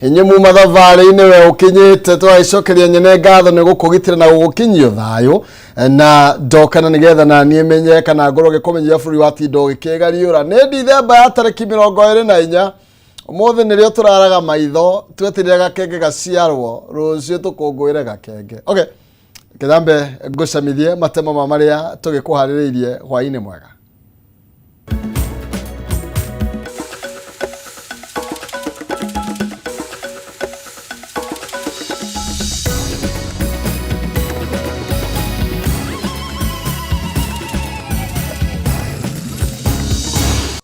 Inyuĩ muma thabarĩ-inĩ we ũkinyĩte, tũragĩcokeria nyene ngatho nĩ gũkũgitĩra na gũgũkinyia thayũ, na ndokana nĩgetha na niĩ menye kana ngorwo ngĩkũmenyithia bũrũri watinda ũgĩkĩgariũra. Nĩ Dithemba ya tarĩki 24, ũmũthĩ nĩrĩo tũraraga maitho tweterera gakenge gaciarwo, rũciũ tũkũngũĩre gakenge. Okay, kĩthambe ngũcamithie matemo ma marĩa tũgĩkũharĩrĩirie hwaĩ-inĩ mwega.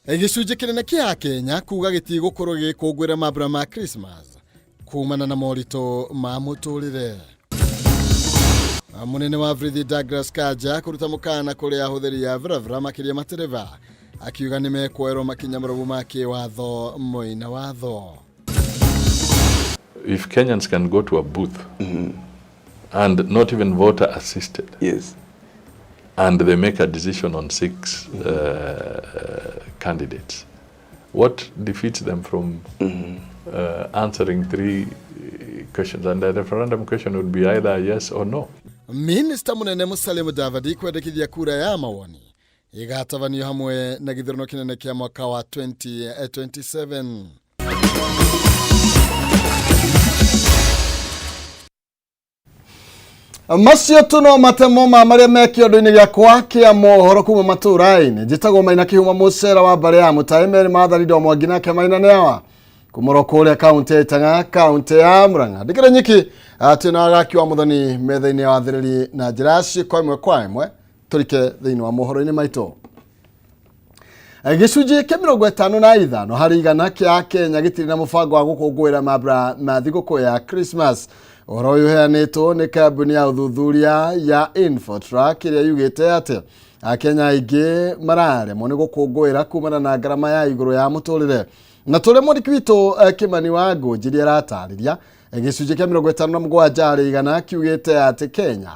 Gĩcunjĩ kĩnene kĩa Kenya kuga gĩtigũkorwo gĩgĩkũngũĩra mambura ma Christmas kumana na moritũ ma mũtũrĩre. Mũnene wa borithi Douglas Kanja kũruta mũkana kũrĩ ahũthĩri a barabara makĩria matereba, akiuga nĩ mekuoerwo makinya marũmu ma kĩwatho moina watho. If Kenyans can go to a booth and not even voter assisted, and they make a decision on 6 candidates, what defeats them from answering 3 questions? And the referendum question would be either yes or no. Minista munene Musalia Mudavadi kwendekithia kura ya mawoni igatabanio hamwe na gĩthurano kĩnene kĩa mwaka wa 2027. Macio tu no matemo ma marĩa me kĩondo-inĩ gĩakwa kĩa mohoro kuma matũũra-inĩ. Njĩtagwo Maina Kĩhuma Mũcera wa mbarĩ ya Mũtaĩ Mary Mathari Ndo Mwangi nake Maina nĩ awa kumũro kũrĩa kaunti ya Itang'a, kaunti ya Murang'a. Ndikĩrĩ nyiki twĩ na agaki wa mũthoni metha-inĩ ya wathĩrĩri na njĩra ya ciĩko ĩmwe kwa ĩmwe tũrike thĩinĩ wa mohoro-inĩ maitũ. Gĩcunjĩ kĩa 55 harĩ igana kĩa Kenya gĩtirĩ na mũbango wa gũkũngũĩra mambura ma thigũkũ ya Christmas. Ũhoro ũyũ ũheanĩtwo nĩ kambuni ya ũthuthuria ya Infotrack ĩrĩa yugĩte atĩ Akenya aingĩ mararemwo nĩ gũkũngũĩra kumana na ngarama ya igũrũ ya mũtũrĩre. Na tũrĩa mwandĩki witũ Kĩmani wa Ngũnjiri aratarĩria, gĩcunjĩ kĩa 57 harĩ igana kiugĩte atĩ Kenya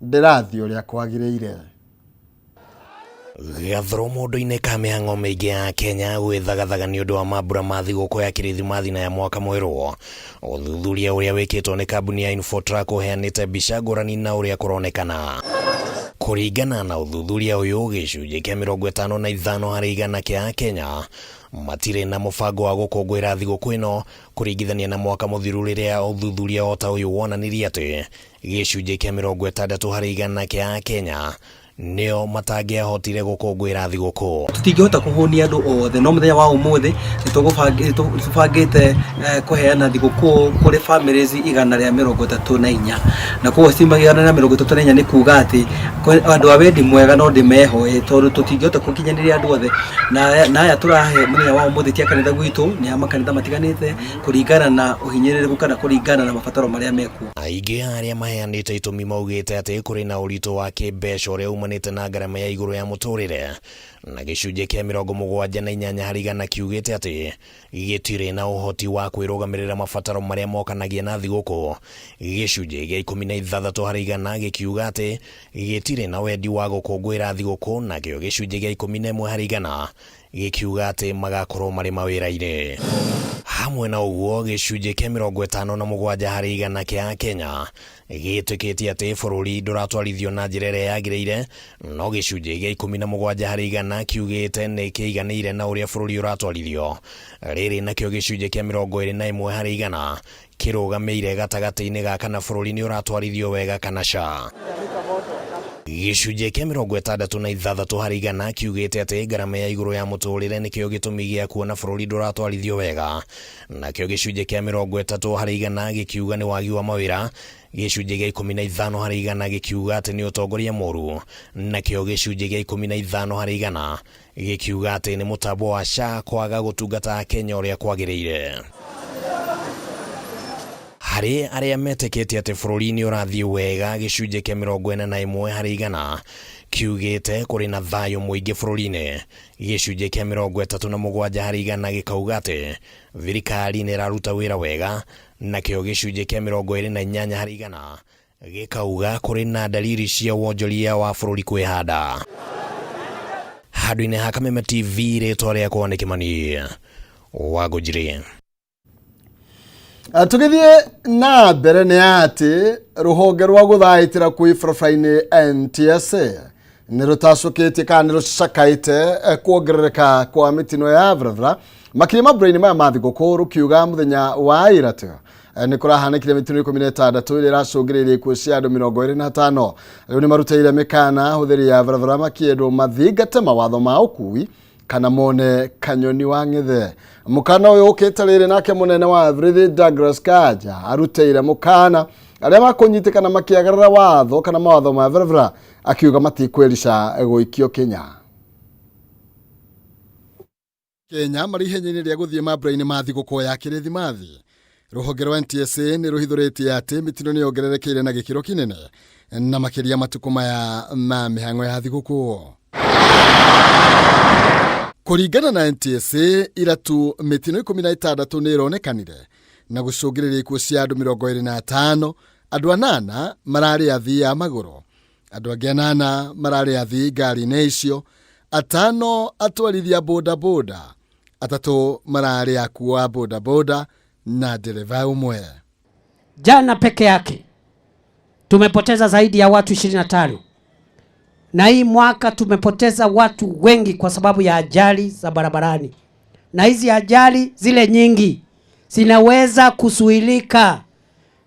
ndĩrathiĩ ũrĩa kwagĩrĩire. Gathoro mũndũ-inĩ ka mĩhang'o mĩingĩ ya Kenya gwĩthagathaga nĩ ũndũ wa mambura ma thigũkũ ya Kĩrithimathi na ya mwaka mwerũ. Ũthuthuria ũrĩa wĩkĩtwo nĩ kambuni ya Infotrack ũheanĩte mbica ngũrani na ũrĩa kũronekana. Kũringana na ũthuthuria ũyũ, gĩcunjĩ kĩa 55 harĩ igana kĩa Akenya matirĩ na mũbango wa gũkũngũĩra thigũkũ ĩno kũringithania na mwaka mũthiru rĩrĩa ũthuthuria o ta ũyũ wonanirie atĩ gĩcunjĩ kĩa 60 harĩ igana kĩa Akenya nĩo matangĩahotire gũkũngũĩra thigũkũ. Tũtingĩhota kũhũnia andũ othe, no mũthenya wa ũmũthĩ nĩtũbangĩte kũheana thigũkũ kũrĩ families 134, na koguo 134 nĩ kuga atĩ andũ a wendi mwega no ndĩmehoe, tondũ tũtingĩhota gũkinyanĩria andũ othe, na aya tũrahe mũthenya wa ũmũthĩ ti a kanitha gwitũ, nĩ a makanitha matiganĩte kũringana na ũhinyĩrĩrĩku kana kũringana na mabataro marĩa mekuo. Aingĩ a arĩa maheanĩte itũmi maugĩte atĩ kũrĩ na ũritũ wa kĩmbeca ũrĩa umanĩte na ngarama ya igũrũ ya mũtũrĩre, na gĩcunjĩ kĩa 78 harĩ igana kiugĩte atĩ gĩtirĩ na ũhoti wa kwĩrũgamĩrĩra mabataro marĩa mokanagia na thigũkũ. Gĩcunjĩ gĩa 16 harĩ igana gĩkiuga atĩ gĩtirĩ na wendi wa gũkũngũĩra thigũkũ, nakĩo gĩcunjĩ gĩa 11 harĩ igana gĩkiuga atĩ magakorwo marĩ mawĩra-inĩ. Hamwe na ũguo, gĩcunjĩ kĩa 57 harĩ igana kĩa Akenya gĩtĩkĩtie atĩ bũrũri ndũratwarithio na njĩra ĩrĩa yagĩrĩire, no gĩcunjĩ gĩa 17 harĩ igana kiugĩte nĩ kĩiganĩire na ũrĩa bũrũri ũratwarithio. Rĩrĩ nakĩo gĩcunjĩ kĩa 21 harĩ igana kĩrũgamĩire gatagatĩ-inĩ ga kana bũrũri nĩ ũratwarithio wega kana ca. Gĩcunjĩ kĩa 66 harĩ igana kiugĩte atĩ ngarama ya igũrũ ya mũtũrĩre nĩkĩo gĩtũmi gĩa kuona bũrũri ndũratwarithio wega. Nakĩo gĩcunjĩ kĩa 30 harĩ igana gĩkiuga nĩ wagi wa mawĩra, gĩcunjĩ gĩa 15 harĩ igana gĩkiuga atĩ nĩ ũtongoria mũru, nakĩo gĩcunjĩ gĩa 15 harĩ igana gĩkiuga atĩ nĩ mũtambo wa SHA kwaga gũtungata Akenya ũrĩa kwagĩrĩire. Harĩ arĩa metĩkĩtie atĩ bũrũri nĩ ũrathiĩ wega, gĩcunjĩ kĩa 41 harĩ igana kiugĩte kũrĩ na thayũ mũingĩ bũrũri-inĩ. Gĩcunjĩ kĩa 37 harĩ igana gĩkauga atĩ thirikari nĩ ĩraruta wĩra wega, nakĩo gĩcunjĩ kĩa 28 harĩ igana gĩkauga kũrĩ na dalili cia wonjoria wa bũrũri kwĩhanda. Handũ-inĩ ha Kameme TV, rĩtwa rĩakwa nĩ Kĩmani wa Ngũnjiri. Tũgĩthiĩ na mbere nĩ atĩ rũhonge rwa gũthaitĩra kwĩ barabara-inĩ NTSA nĩ rũtacũkĩtie kana nĩ rũcakaĩte kuongerereka kwa mĩtino ya barabara makĩria mambura-inĩ maya ma thigũkũ, rũkiuga mũthenya wa ira tu nĩ kũrahanĩkire mĩtino 16 ĩrĩa ĩracũngĩrĩirie ikuũ cia andũ 25. Rĩu nĩ marutĩire mĩkana ahũthĩri a barabara makĩendwo mathingate mawatho ma ũkui kana mone kanyoni wa ng'ethe. Mũkana ũyũ ũkĩte rĩrĩ nake mũnene wa borithi Douglas Kanja arutĩire mũkana arĩa makũnyitĩkana makĩagarara watho kana mawatho ma barabara, akiuga matikwĩrica gũikio Kenya. Kenya marĩ ihenya-inĩ rĩa gũthiĩ mambura-inĩ ma thigũkũ ya Kĩrĩthimathi. Rũhonge rwa NTSA nĩ rũhithũrĩtie atĩ mĩtino nĩ yongererekeire na gĩkĩro kĩnene na makĩria matukũ maya ma mĩhang'o ya thigũkũ. Kũringana na NTSA, iratu mĩtino 16 nĩ ĩronekanire na gũcũngĩrĩria ikuũ cia andũ 25, andũ 8 mararĩ athii a magũrũ, andũ angĩ 8 mararĩ athii ngari-inĩ icio, 5 atwarithia bodaboda, 3 mararĩ akua bodaboda na dereva ũmwe. Jana peke yake tumepoteza zaidi ya watu 25. Na hii mwaka tumepoteza watu wengi kwa sababu ya ajali za barabarani. Na hizi ajali zile nyingi zinaweza kuzuilika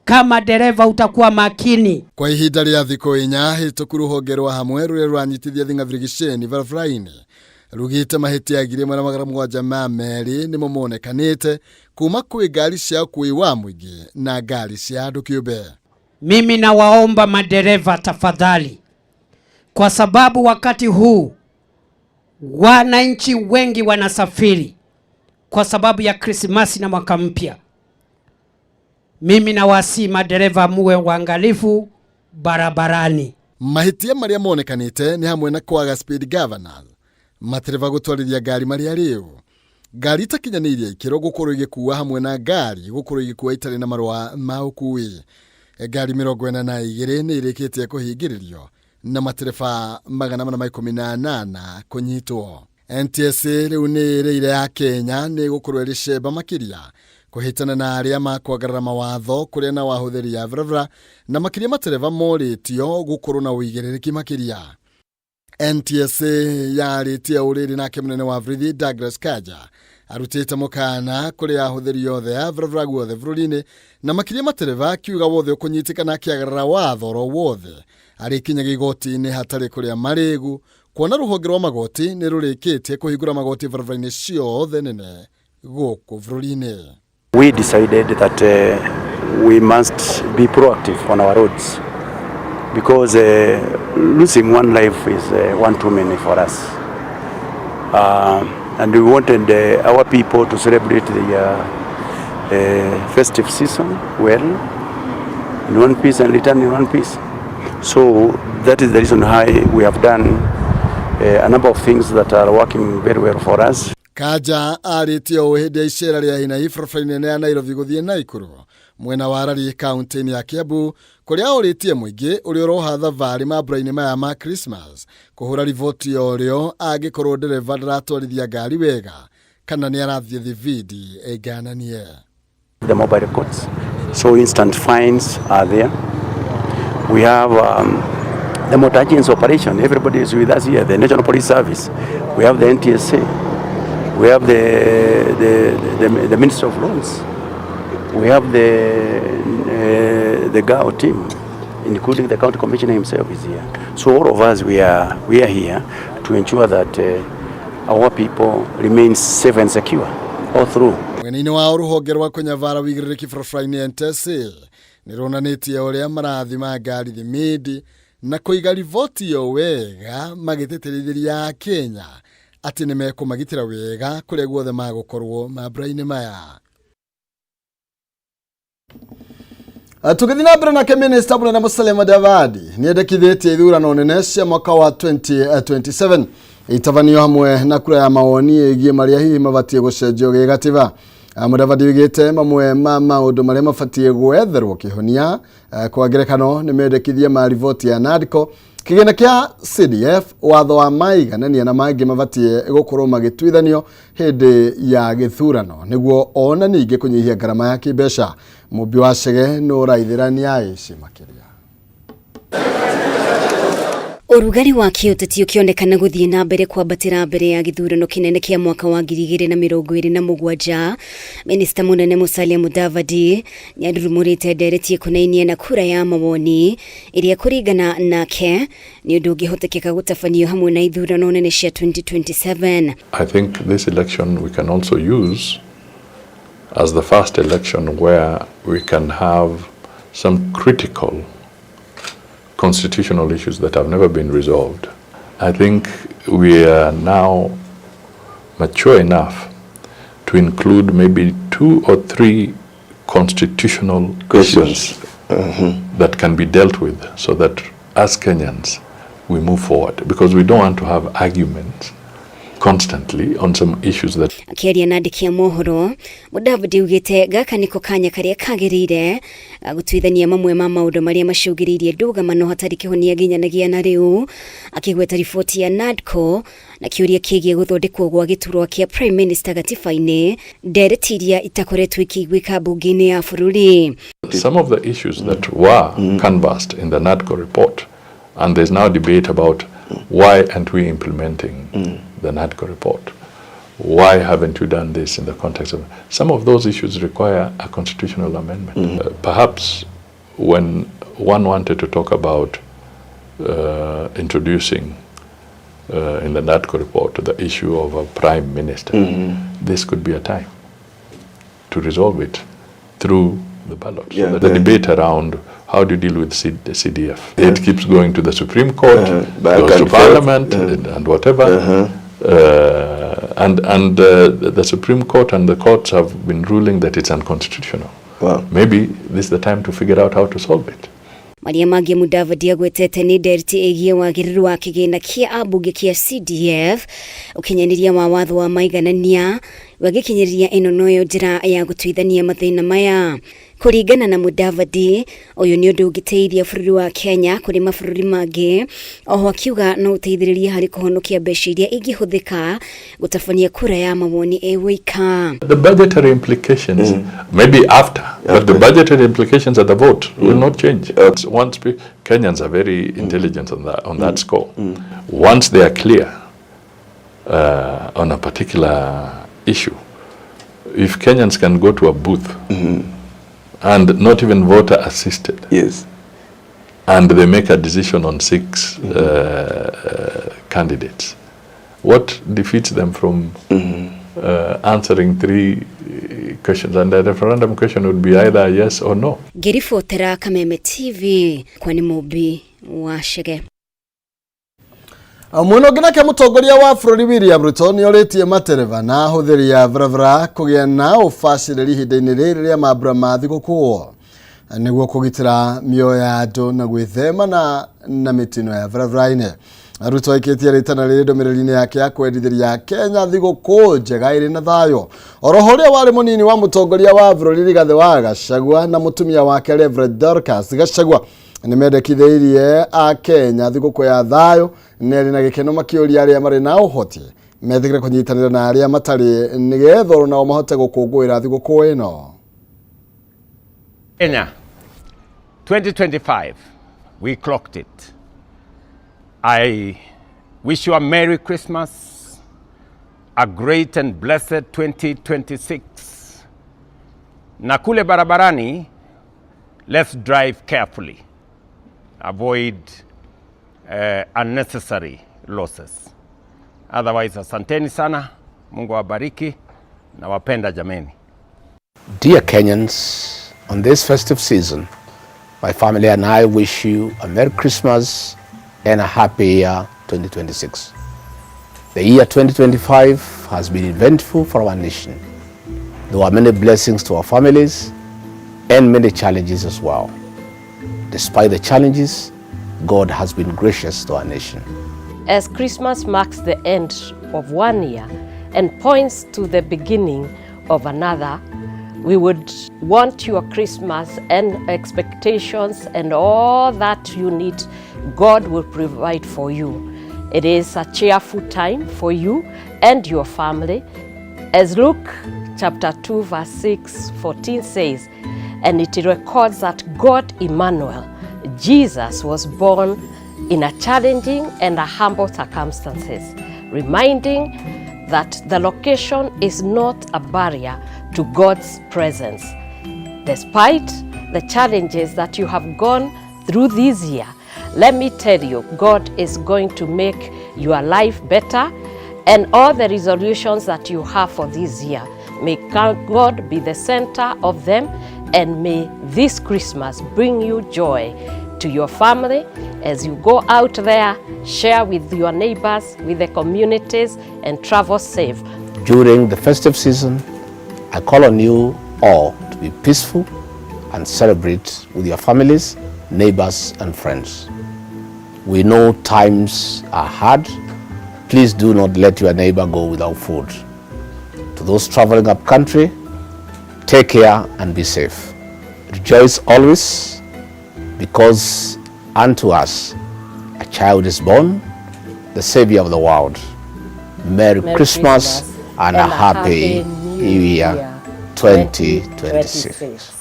kama dereva utakuwa makini. Kwa ihinda rĩa thikũ 4 hĩtũku rũhonge rwa hamwe rũrĩa rũranyitithia thing'abirigiceni barabara-inĩ rugĩte mahĩtia 1702 nĩmo monekanĩte kuma kwĩ ngari cia ũkuui wa mũingĩ na ngari cia andũ kĩũmbe. Mimi nawaomba madereva tafadhali, kwa sababu wakati huu wananchi wengi wanasafiri kwa sababu ya Krismasi na mwaka mpya. Mimi nawasihi madereva muwe waangalifu barabarani. Mahĩtia marĩa monekanĩte nĩ hamwe na kwaga speed governors, matereba gũtwarithia ngari marĩa rĩu, ngari itakinyanĩirie ikĩro gũkorwo igĩkua hamwe na ngari gũkorwo igĩkua itarĩ na marũa ma ũkui. Ngari 42 nĩ irĩkĩtie kũhingĩrĩrio na matereba 418 kũnyitwo. NTSA rĩu nĩ ĩrĩire ya Kenya nĩ gũkorwo ĩrĩ cemba makĩria kũhĩtana na arĩa makwagarara mawatho kũrĩa na wahũthĩri ya barabara na makĩria matereba morĩtio gũkorwo na ũigĩrĩrĩki makĩria. NTSA yarĩtie ũrĩrĩ nake mũnene wa borithi Douglas Kanja arutĩte mũkana kũrĩ ahũthĩri othe a barabara guothe bũrũri-inĩ na makĩria matereba, akiuga wothe ũkũnyitĩkana akĩagarara watho oro wothe arĩkinyaga igoti-inĩ hatarĩ kũrĩa marĩgu, kuona rũhonge rwa magoti nĩ rũrĩkĩtie kũhingũra magoti barabara-inĩ ciothe nene gũkũ bũrũri-inĩ. We decided that we must be proactive on our roads because losing one life is one too many for us. And we wanted our people to celebrate the festive season well, in one piece and return in one piece. So that is the reason why we have done a number of things that are working very well for us. Kanja arĩtie ũũ hĩndĩ ya icera rĩa hinahi barabara-inĩ nene ya Nairobi gũthiĩ Naikuru mwena wa Rari kaunti-inĩ ya Kiambu, kũrĩa orĩtie mũingĩ ũrĩa ũroha thabarĩ mambura-inĩ maya ma Christmas kũhũra riboti ya ũrĩo angĩkorwo ndereba ndaratwarithia ngari wega kana nĩ arathiĩ thibindi ĩngananie. The mobile courts, so instant fines are there. We have the motor agents operation. Everybody is with us here. The National Police Service. We have the NTSA. We have the Minister of Roads. We have the GAO team, including the county commissioner himself is here. So all of us, we are here to ensure that our people remain safe and secure all through. Mwena-inĩ wa rũhonge rwa kũnyabara wĩigĩrĩrĩki barabara-inĩ NTSA nĩ ruonanĩtie ũrĩa marathima ngari thimindi na kũiga riboti ĩyo wega, magĩtĩtĩrithĩria Kenya atĩ nĩ mekũmagitĩra wega kũrĩa guothe magũkorwo mambura-inĩ maya. Tũgĩthiĩ na mbere nake Minister mũnene Musalia Mudavadi nĩendekithĩtie ithurano nene cia mwaka wa 2027 itabanio hamwe na kura ya mawoni ĩgiĩ marĩa hihi mabatiĩ gũcenjio gĩgatiba. Mudavadi oigĩte mamwe ma maũndũ marĩa mabatiĩ gwetherwo kĩhonia, kwa ngerekano nĩ mendekithia ma riboti ya NADCO Kĩgĩna kĩa CDF, watho wa maiganania na mangĩ mabatiĩ gũkorwo magĩtuithanio hĩndĩ ya gĩthurano nĩguo ona ningĩ kũnyihia ngarama ya kĩmbeca. Mũmbi wa Chege nĩ ũraithĩrania ici makĩria. Ũrugarĩ wa kĩũteti ũkĩonekana gũthiĩ na mbere kwambatĩra mbere ya gĩthurano kĩnene kĩa mwaka wa 2027, Minista mũnene Musalia Mudavadi nĩandurumũrĩte ndereti ĩkonainie na kura ya mawoni ĩrĩa kũringana nake nĩ ũndũ ũngĩhotekeka gũtabanio hamwe na ithurano nene cia 2027. I think this election we can also use as the first election where we can have some critical constitutional issues that have never been resolved. I think we are now mature enough to include maybe two or three constitutional questions issues that can be dealt with so that as Kenyans we move forward, because we don't want to have arguments constantly on some issues that Akĩaria na andĩki a mohoro, Mudavadi augĩte gaka nĩko kanya karĩa kagĩrĩire ga gũtuithania mamwe ma maũndũ marĩa macũngĩrĩirie ndũgamano hatarĩ kĩhonia nginyanagia na rĩu, akĩgweta riboti ya NADCO na kĩũria kĩgiĩ gũthondekwo gwa gĩturwa kĩa Prime Minister gatiba-inĩ, ndereti iria itakoretwo ikĩiguĩka mbunge-inĩ ya bũrũri. Some of the issues that were canvassed in the NADCO report, and there's now debate about why aren't we implementing the NADCO report? Why haven't you done this in the context of... Some of those issues require a constitutional amendment. Perhaps when one wanted to talk about introducing in the NADCO report the issue of a prime minister, this could be a time to resolve it through the ballot. So the debate around how do you deal with the CDF, it keeps going to the Supreme Court, Back goes to and forth. Parliament, and whatever. And the Supreme Court and the courts have been ruling that it's unconstitutional. Maybe this is the time to figure out how to solve it. Maria mangĩ Mudavadi agwetete nĩ ndereti ĩgiĩ wagĩrĩru wa kĩgĩna kĩa ambunge kĩa CDF, ũkinyanĩria wa watho wa maiganania wagĩkinyĩrĩria ĩno noyo njĩra ya gũtuithania mathĩna maya. Kũringana na Mudavadi, ũyũ nĩ ũndũ ũngĩteithia bũrũri wa Kenya kũrĩ mabũrũri mangĩ, oho akiuga no ũteithĩrĩrie harĩ kũhonokia mbeca iria ingĩhũthĩka gũtabania kura ya mawoni ĩ wĩika. The budgetary implications, maybe after, but the budgetary implications at the vote will not change. Once Kenyans are very intelligent on that score. Once they are clear on a particular issue, if Kenyans can go to a booth and not even voter assisted, and they make a decision on six candidates, what defeats them from answering three questions? And the referendum question would be either yes or no. Ngĩribotera Kameme TV kwani Mũmbi wa Chege. Mwena ũngĩ nake mũtongoria wa bũrũri William Ruto nĩ orĩtie matereba na ahũthĩri a barabara kũgĩa na ũbacĩrĩri ihinda-inĩ rĩrĩ rĩa mambura ma thigũkũ nĩguo kũgitĩra mĩoyo ya andũ na gwĩthema na mĩtino ya barabara-inĩ. Ruto aikĩtie rĩtana rĩrĩ ndũmĩrĩri-inĩ yake ya kwendithĩria Kenya thigũkũ njega ĩrĩ na thayũ. Oroho ũrĩa warĩ mũnini wa mũtongoria wa bũrũri Rigathĩ wa Gachagua na mũtumia wake Reverend Dorcas Gachagua nĩ mendekithĩirie a Kenya thigũkũ ya thayũ na ĩrĩ na gĩkeno, makĩũria arĩa marĩ na ũhoti metĩkĩre kũnyitanĩra na arĩa matarĩ nĩgetha o nao mahote gũkũngũĩra thigũkũ ĩno. Kenya, 2025, we clocked it. I wish you a Merry Christmas, a great and blessed 2026. Na kule barabarani, let's drive carefully, avoid unnecessary losses. Otherwise, asanteni sana, Mungu awabariki nawapenda jameni. Dear Kenyans, on this festive season, my family and I wish you a Merry Christmas and a happy year 2026. The year 2025 has been eventful for our nation. There were many blessings to our families and many challenges as well. Despite the challenges, God has been gracious to our nation. As Christmas marks the end of one year and points to the beginning of another, we would want your Christmas and expectations and all that you need God will provide for you. It is a cheerful time for you and your family. As Luke chapter 2, verse 6, 14 says, and it records that God Emmanuel, Jesus, was born in a challenging and a humble circumstances, reminding that the location is not a barrier to God's presence. Despite the challenges that you have gone through this year, let me tell you, God is going to make your life better and all the resolutions that you have for this year. May God be the center of them and may this Christmas bring you joy to your family as you go out there, share with your neighbors, with the communities, and travel safe. During the festive season, I call on you all to be peaceful and celebrate with your families, neighbors, and friends. We know times are hard. Please do not let your neighbor go without food. To those traveling up country, take care and be safe. Rejoice always, because unto us a child is born, the Savior of the world. Merry, Merry Christmas, Christmas and a Happy New Year 2026.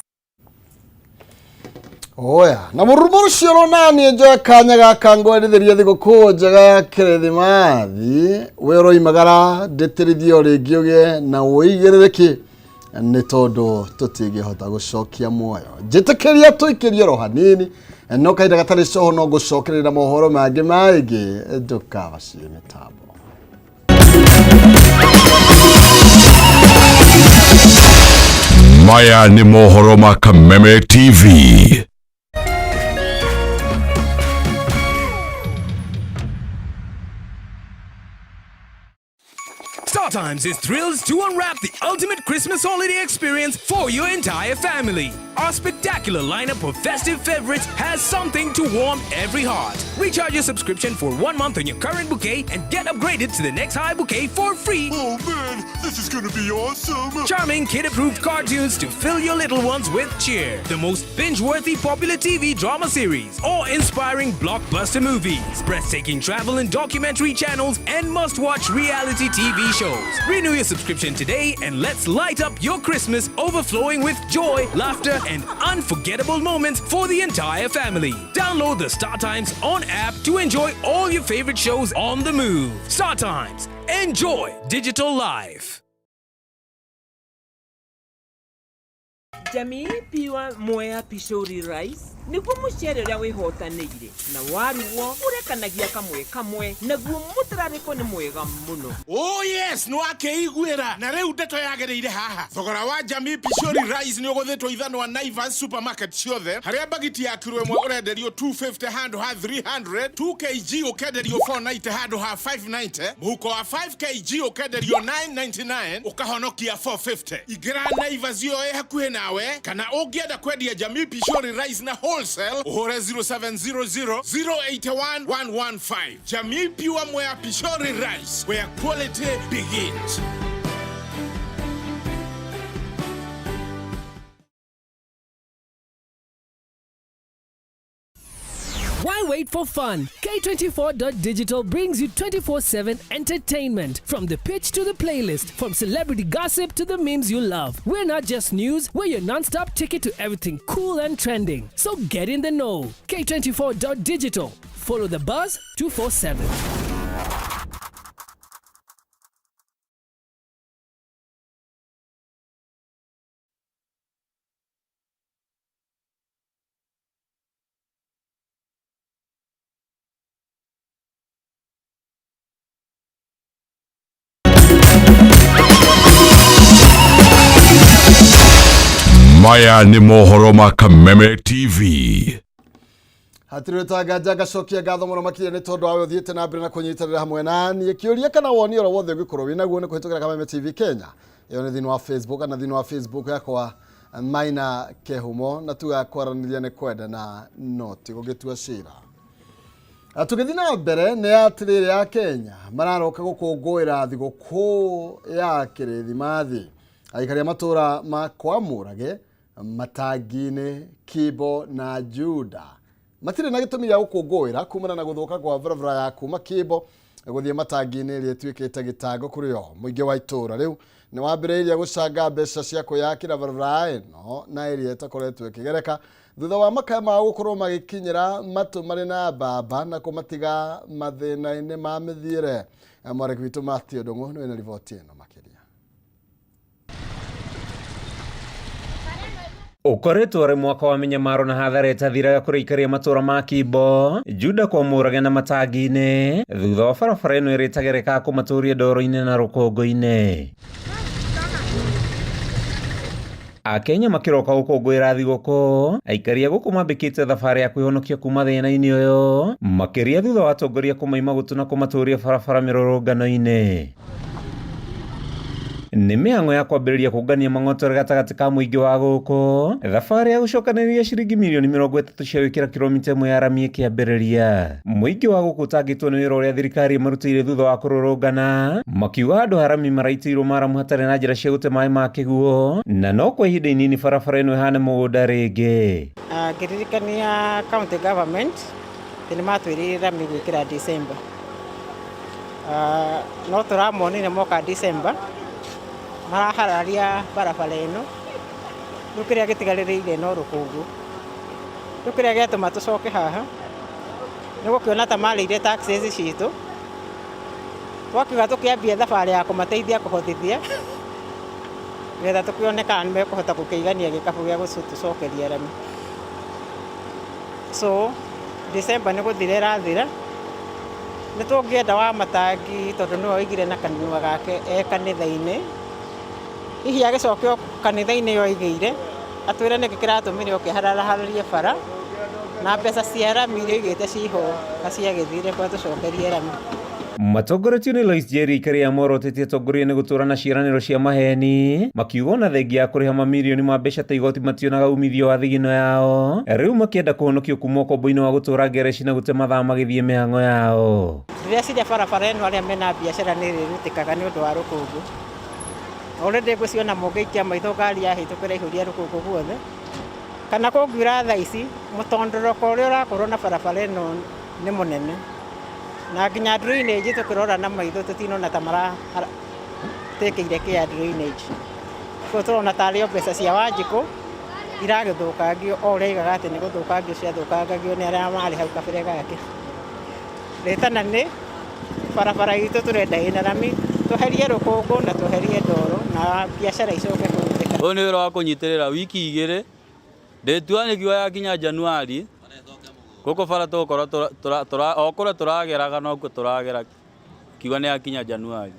Oya na mũrumo rũcio ronaniĩ njoe kanya gaka ngwerithĩrie thigũkũ njega ya kĩrĩthimathi we ũroimagara ndĩtĩrithie o rĩngĩ ũgĩe na ũigĩrĩrĩki nĩ tondũ tũtingĩhota gũcokia muoyo njĩtĩkĩria tũikĩrie oro hanini no kahinda gatarĩ coho no ngũcokerera mohoro mangĩ maingĩ ndũkabacie mĩtambo. Maya nĩ mohoro ma Kameme TV. Star Times is thrilled to unwrap the ultimate Christmas holiday experience for your entire family. Our spectacular lineup of festive favorites has something to warm every heart. Recharge your subscription for 1 month on your current bouquet and get upgraded to the next high bouquet for free. Oh man, this is gonna be awesome! Charming kid approved cartoons to fill your little ones with cheer. The most binge worthy popular TV drama series, awe inspiring blockbuster movies, breathtaking travel and documentary channels, and must watch reality TV shows. Renew your subscription today and let's light up your Christmas overflowing with joy, laughter, and unforgettable moments for the entire family. Download the Star Times On app to enjoy all your favorite shows on the move. Star Times, enjoy digital life. Jamii Pure Mwea Pishori Rice nĩguo mũcere ũrĩa wĩhotanĩire na warugwo ũrekanagia kamwe kamwe naguo mũtararĩko nĩ mwega mũno. Oh yes, nĩ wakĩiguĩra na rĩu ndeto yagĩrĩire haha. Thogora wa Jamii Pishori Rice nĩ ũgũthĩtwo ithanwa Naivas supermarket ciothe, harĩa bagiti ya kiro ĩmwe ũrenderio 250 handũ ha 300, 2 kg ũkenderio 490 handũ ha 590, mũhuko wa 5 kg ũkenderio 999 ũkahonokia 450. Ingĩra Naivas ĩyo ĩ hakuhĩ nawe, kana ũngĩenda kwendia Jamii Pishori Rice na wholesale ũhũre 0700 081 115. Jamii Pure Mwea Pishori Rice, where quality begins. Why wait for fun? K24.digital brings you 24/7 entertainment. From the pitch to the playlist, from celebrity gossip to the memes you love. We're not just news, we're your non stop ticket to everything cool and trending. So get in the know. K24.digital. Follow the buzz 247. Maya nĩ mohoro ma Kameme TV. Hatirĩ tanganja ngacokia ngatho mũno makĩria nĩ tondũ wawe ũthiĩte na mbere na kũnyitanĩra hamwe na niĩ. Kĩũria kana woni oro wothe ũngĩkorwo wĩ naguo nĩ kũhĩtũkĩra Kameme TV Kenya, ĩyo nĩ thĩinĩ wa Facebook kana thĩinĩ wa Facebook yakwa Maina Kehumo, na tuga kwaranĩria nĩ kwendana no ti gũgĩtua cira. Tũgĩthiĩ na mbere nĩ atĩrĩrĩ ya Kenya mararoka gũkũngũĩra thigũkũ ya kĩrĩthimathi. Aikari a matũra ma Kwamũrage, Matangi-inĩ, Kimbo na Juda Matirĩ na gĩtũmi gĩa gũkũngũĩra kumana na gũthũka kwa barabara ya kuma Kĩmbo gũthiĩ matangi-inĩ ĩrĩa ĩtuĩkĩte gĩtango kũrĩ o. Mũingĩ wa itũũra rĩu nĩ wambĩrĩirie gũcanga mbeca cia kwĩyakĩra barabara ĩno na ĩrĩa ĩtakoretwo ĩkĩgereka thutha wa makaya mao gũkorwo magĩkinyĩra matũ marĩ na mbamba na kũmatiga mathĩna-inĩ ma mĩthiĩre. Mwarĩki witũ Matthew Ndung'u nĩwe na riboti ĩno makĩria. Ũkoretwo ũrĩ mwaka wa mĩnyamaro na hathara ĩtathiraga kũrĩ aikari a matũũra ma Kimbo, Juda kwa Mũrage na Matangi-inĩ thutha wa barabara ĩno ĩrĩa ĩtagerekaga kũmatũria ndoro-inĩ na rũkũngũ-inĩ. Akenya makĩroka gũkũngũĩra thigũkũ, aikari a gũkũ mambĩkĩte thabarĩ ya kwĩhonokia kuma thĩna-inĩ ũyũ, makĩria thutha wa atongoria kũmaima gũtũ na kũmatũria barabara mĩrũrũngano-inĩ. Nĩ mĩhang'o ya kwambĩrĩria kũngania mang'otore gatagatĩ ka mũingĩ wa gũkũ, thabarĩ ya gũcokanĩrĩria ciringi mirioni 30 cia gwĩkĩra kilomita ĩmwe ya rami ĩkĩambĩrĩria. Mũingĩ wa gũkũ ũtangĩtwo nĩ wĩra ũrĩa thirikari ĩmarutĩire thutha wa kũrũrũngana, makiuga handũ ha rami maraitĩirwo maramu hatarĩ na njĩra cia gũte maĩ ma kĩguũ, na no kwa ihinda inini barabara ĩno ĩhane mũgũnda rĩngĩ. Ngĩririkania county government atĩ nĩ matwĩrĩire rami gwĩkĩra December. No tũramonire moka December marahararia barabara ĩno, rĩu kĩrĩa gĩtigarĩrĩire no rũkũngũ. Rĩu kĩrĩa gĩatũma tũcoke haha nĩ gũkĩona ta marĩire taxes citũ, twakiuga tũkĩambie thabarĩ ya kũmateithia kũhothithia nĩgetha tũkĩone kana nĩ mekũhota gũkĩigania gĩkabũ gĩa gũtũcokeria rami. So December nĩ gũthira ĩrathira, nĩ tũngĩenda wa matangi tondũ nĩwe oigire na kanua gake e kanitha-inĩ, hihi agĩcoke o kanitha-inĩ ĩyo oigĩire atwĩre nĩkĩ kĩratũmire oke harahararie bara na mbeca cia rami iria oigĩte ciho na ciagĩthire kwa tũcokerie rami. Matongoretio nĩ Lois Njeri aikari a morotĩtie atongoria nĩ gũtũũra na ciĩranĩro cia maheni, makiuga ona thengia ya kũrĩha mamirioni ma mbeca ta igoti mationaga umithio wa thigino yao, rĩu makĩenda kũhonokio kuma ũkombo-inĩ wa gũtũũra ngereci na gũte mathaa magĩthiĩ mĩhang'o yao. Ndĩreciria barabara ĩno arĩa mena biacara nĩ ĩrĩrutĩkaga nĩ ũndũ wa rũkũngũ. Already ngwĩciria mũngĩikia maitho ngari yahĩtũkĩra ihũria rũkũngũ guothe, kana kũngiura thaa ici mũtondoroko ũrĩa ũrakorwo na barabara ĩno nĩ mũnene, na nginya drainage tũkĩrora na maitho tũtinona ta maratekĩire kĩa drainage. Koguo tũrona tarĩ o mbeca cia Wanjikũ iragĩthũkangio o ũrĩa aigaga atĩ nĩ gũthũkangio ciathũkangagio nĩ arĩa marĩ hau kabere gake. Rĩtana nĩ barabara itũ tũrenda ĩna rami, tweherie rũkũngũ na tweherie ndoro na biacara icoke kũrutĩka. Ũyũ nĩ wĩra wa kũnyitĩrĩra wiki igĩrĩ ndĩtua nĩguo yakinya Januari gũkũ bara tũgũkorwo o kũrĩa tũrageraga nokuo tũragera kiuga nĩ yakinya Januari.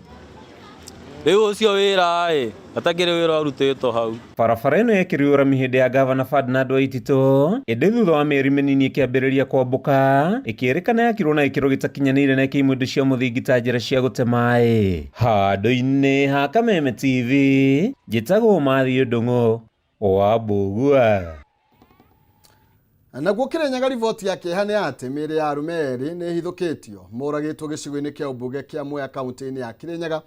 Rĩu ũcio wĩra ĩ atakĩrĩ wĩra ũrutĩtwo hau. Barabara ĩno yekĩrirwo rami hĩndĩ ya gavana Ferdinand Waititũ, ĩndĩ thutha wa mĩeri mĩnini ĩkĩambĩrĩria kwambũka, ĩkĩrĩkana yakirwo na gĩkĩro gĩtakinyanĩire na ĩkĩimwo indo cia mũthingi ta njĩra cia gũte maĩ. Handũ-inĩ ha Kameme TV, njĩtagwo Matthew Ndung'u wa Mbũgua. Naguo Kĩrĩnyaga riboti ya kĩeha nĩ atĩ mĩĩrĩ ya arũme erĩ nĩ ĩhithũkĩtio moragĩtwo gĩcigo-inĩ kĩa ũmbunge kĩa Mwea kaunti-inĩ ya Kĩrĩnyaga,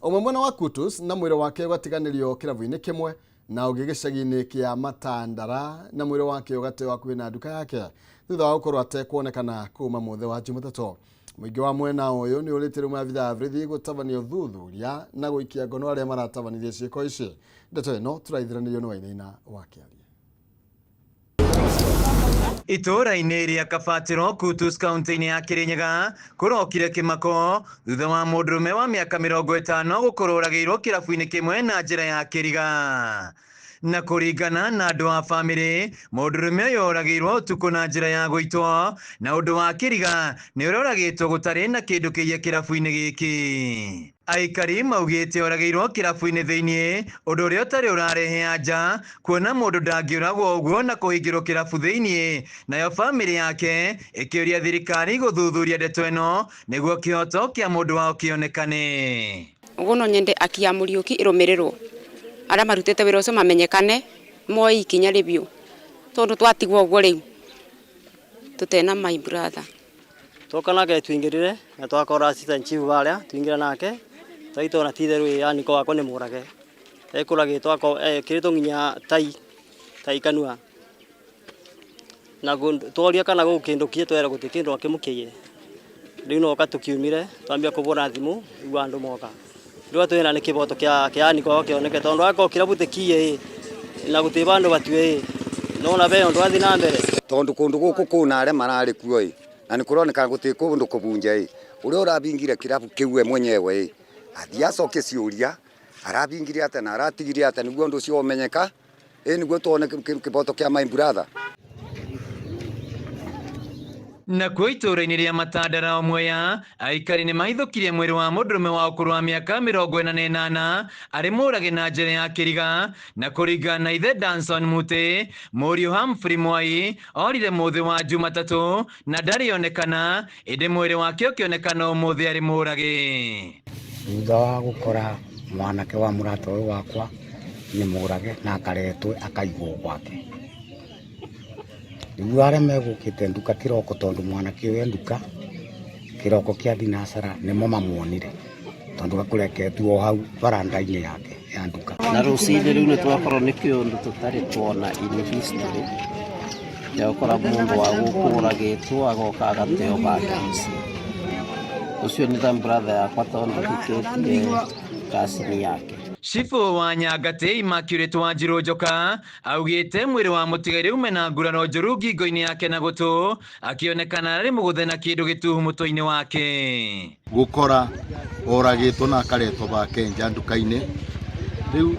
ũmwe mwena wa Kutus na mwĩrĩ wake ũgatiganĩrio kĩrabu-inĩ kĩmwe na ũngĩ gĩcagi-inĩ kĩa Matandara na mwĩrĩ wake ũgateo hakuhĩ na nduka yake thutha wa gũkorwo atekuonekana kuma mũthĩ wa Jumatatũ. Mũingĩ wa mwena ũyũ nĩ ũrĩte rĩu maabithaa a borithi gũtabania ũthuthuria na gũikia ngono arĩa maratabanirie ciĩko ici. Ndeto ĩno tũraithĩranĩrio nĩ Wainaina wa Kĩaria. Itũũra-inĩ rĩa Kabatĩro Kutus kaunti-inĩ ya Kĩrĩnyaga kũrokire kĩmako thutha wa mũndũrũme wa mĩaka 50 gũkorwo oragĩirwo kĩrabu-inĩ kĩmwe na njĩra ya kĩriga. Na kũringana na andũ a bamĩrĩ, mũndũrũme ũyũ oragĩirwo ũtukũ na njĩra ya gũitwo, na ũndũ wa kĩriga nĩ ũrĩa oragĩtwo gũtarĩ na kĩndũ kĩiye kĩrabu-inĩ gĩkĩ. Aikari maugĩte oragĩirwo kĩrabu-inĩ thĩiniĩ, ũndũ ũrĩa ũtarĩ ũrarehe anja, kuona mũndũ ndangĩũragwo ũguo na kũhingĩrwo kĩrabu thĩiniĩ. Nayo bamĩrĩ yake ĩkĩũria thirikari gũthuthuria ndeto ĩno nĩguo kĩhoto kĩa mũndũ wao kĩonekane. Ũguo no nyende aki ya Mũriũki ĩrũmĩrĩrwo, arĩa marutĩte wĩra ũcio mamenyekane, moe ikinya rĩbiũ, tondũ twatigwo ũguo rĩu tũtena my brother. Twoka nake twingĩrire na twakora assistant chief harĩa twingĩra nake twaitona ti itherũ yani ko wakwa nĩ mũrage ekũragĩtwo ekĩrĩtwo nginya tai tai kanua. Na tworia kana gũ kĩndũ kie twera gũtirĩ kĩndũ akĩmũkĩire. Rĩu noka tũkiumire twambia kũbũra thimũ igua andũ moka. Rĩu twĩna nĩ kĩboto kĩa kĩa niko kĩoneke tondũ akorwo kĩrabu tĩkiĩ na gũtirĩ bandũ batue nona be ũndũ athi na mbere. Tondu kundu guku kuna aria marari kuo i na ni kuroneka guti kundu kubunja i uria urabingire kirabu kiu we mwenyewe i athii acoke ciuria arabingire atia na aratigire atia niguo undu ucio umenyeka i niguo tuone kiboto kia my brother. Nakuo itũũra-inĩ rĩa Matandara o Mwea aikari nĩ maithũkirie mwĩrĩ wa mũndũrũme wa ũkũrũ wa mĩaka 48 arĩ mũrage na njĩra ya kĩriga. Na kũringana na ithe Danson Mutĩ, mũriũ Humphrey Mwai orire mũthĩ wa Jumatatũ na ndarĩ onekana, ĩndĩ mwĩrĩ wake ũkĩonekana ũmũthĩ arĩ mũrage. Thutha wa gũkora mwanake wa mũrata ũyũ wakwa nĩ mũrage na akaretwo akaigwo gwake. Nĩguo arĩa megũkĩte nduka kĩroko tondũ mwanake ũyũ e nduka kĩroko kĩa thinacara nĩmo mamuonire tondũ gakũreketwo o hau baranda-inĩ yake ya nduka. Na rũcinĩ rĩu nĩ twakorwo nĩ kĩũndũ tũtarĩ tuona in history ya gũkora mũndũ wa gũkũ ũragĩtwo agoka agateo bake mũciĩ. Ũcio nĩ ta brother yakwa tondũ hikĩtie cousin yake. Cibũ wa Nyangatĩ Immaculate Wanjirũ Njoka augĩte mwĩrĩ wa mũtigairĩ ume na nguraro njũru ngingo-inĩ yake na gũtũ akĩonekana arĩ mũgũthe na kĩndũ gĩtuhu mũtwe-inĩ wake. Gũkora oragĩtwo na akaretwo bake nja nduka-inĩ rĩu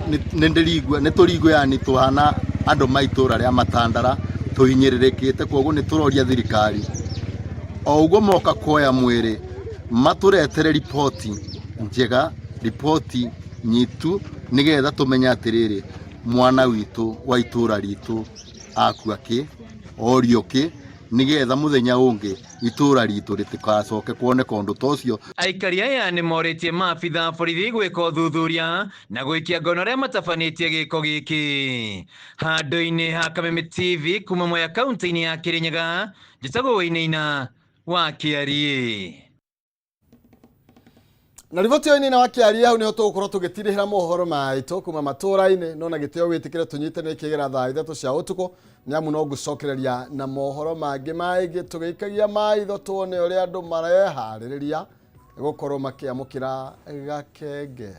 nĩ tũrigua yani tũhana andũ ma itũra rĩa Matandara tũhinyĩrĩrĩkĩte, koguo nĩ tũroria thirikari o ũguo moka kuoya mwĩrĩ matũretere riboti njega, riboti nyitu nigetha tumenye atiriri mwana witu wa itura ritu akua ki orio ki nigetha muthenya ungi itura ritu ritikacoke kuoneka undu ta ucio. Aikari aya nĩ morĩtie maabitha a borithi gwĩka ũthuthuria na gwĩkia ngono arĩa matabanĩtie gĩko gĩkĩ. Handũ-inĩ ha Kameme TV kuma Mwea kaunti-inĩ ya Kĩrĩnyaga, njĩtagwo Wainaina wa Kĩariĩ. Na riboti ĩyo nĩ wa Kĩariĩ hau niho tũgũkorwo tũgĩtirĩhĩra mohoro maitũ kuma matũra-inĩ, no na gĩtĩo wĩtĩkĩre tũnyite nĩ kĩgera thaa 3 cia ũtukũ nĩamu no ngũcokereria na mohoro mangĩ maingĩ tũgĩikagia maitho tuone ũrĩa andũ mareharĩrĩria gũkorwo makĩamũkĩra gakenge.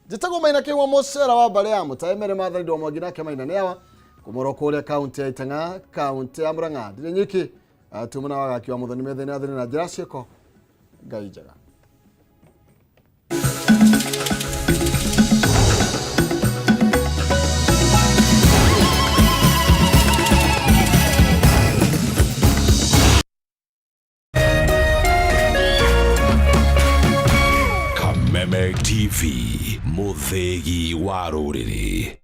Njĩtagwo Maina Kĩgwa mũcera wa mbarĩ ya Mũtae mere Maathani Ndwa Mwangi nake Maina nĩ awa kũmũrwo kũrĩa kaunti ya Itang'a kaunti ya Murang'a ndirĩ nyiki tumana wa gaki wa Muthoni methene athire na njĩra ciĩko Ngai njega. Kameme TV, mũthĩgi wa rũrĩrĩ.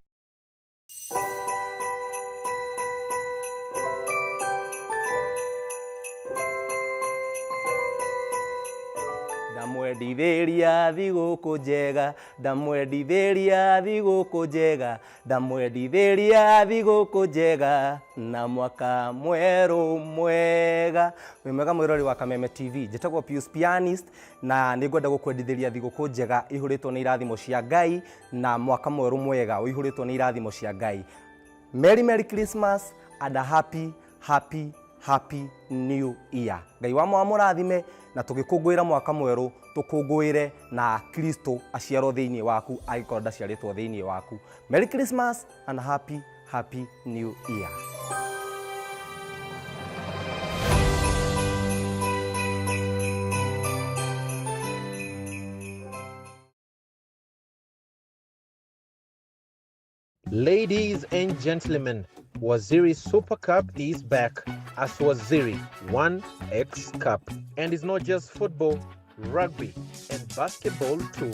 Ndamwendithĩria thigũkũ njega, ndamwendithĩria thigũkũ njega, ndamwendithĩria thigũkũ njega na mwaka mwerũ mwega. Wĩ mwega mwĩrori wa Kameme TV, njĩtagwo Pius Pianist na nĩngwenda gũkwendithĩria thigũkũ njega ihũrĩtwo nĩ irathimo cia Ngai na mwaka mwerũ mwega ũihũrĩtwo nĩ irathimo cia Ngai. Merry Merry Christmas and a happy happy happy New Year. Ngai wa mũrathime na tũgĩkũngũĩra mwaka mwerũ tũkũngũĩre na Kristo aciarwo thĩinĩ waku angĩkorwo ndaciarĩtwo thĩinĩ waku. Merry Christmas and happy happy New Year. Ladies and gentlemen, Waziri Super Cup is back as Waziri 1X Cup. And it's not just football, rugby, and basketball too.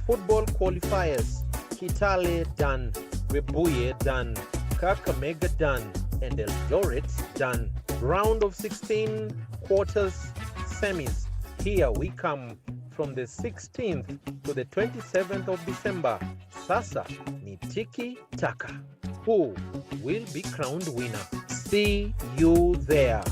Football qualifiers, Kitale done, Webuye done, Kakamega done, and Eldoret done. Round of 16, quarters, semis. Here we come from the 16th to the 27th of December. Sasa ni tiki taka. Who will be crowned winner? See you there.